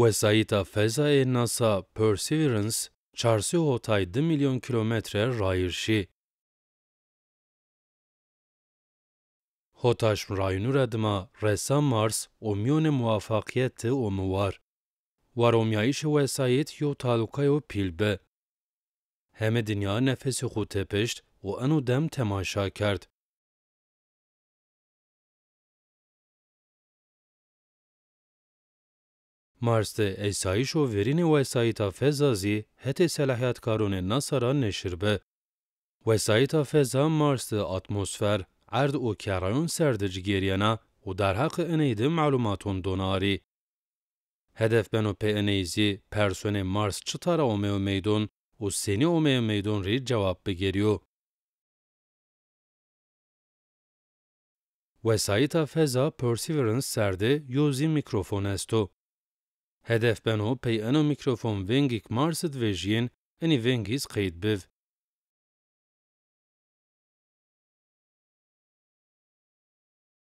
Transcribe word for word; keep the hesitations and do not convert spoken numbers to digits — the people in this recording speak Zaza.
Wesayîta feza ê NASA Perseverance çar sey hotay di milyon kîlometre rayîr şî. Hotaşm raynû ra dima resa Mars û mîyonê muwafaqîyet de omi war. War omîyayîşê wesayît yew talukayo pîl bi. Heme dinya nefesê xwu tepişt û eno dem temaşa kerd. Mars de esayîş û verînê wesayîta feza zî hetê selahîyatkaronê NASA ra neşir bi. Wesayîta feza Mars de atmosfer, erd û kerrayon ser de cigêrîyena û derheqê eney de melumaton dona arî. Hedef beno pê eney zî personê Mars çita ra omeyo meydon û senî omeyo meydon rê cewab bigêrîyo. Wesayîta feza Perseverance ser de yo zî mîkrofon esto. Hedef beno pey eno mîkrofon vengîk Mars id vejîyên, enî vengî zî qeyd biv.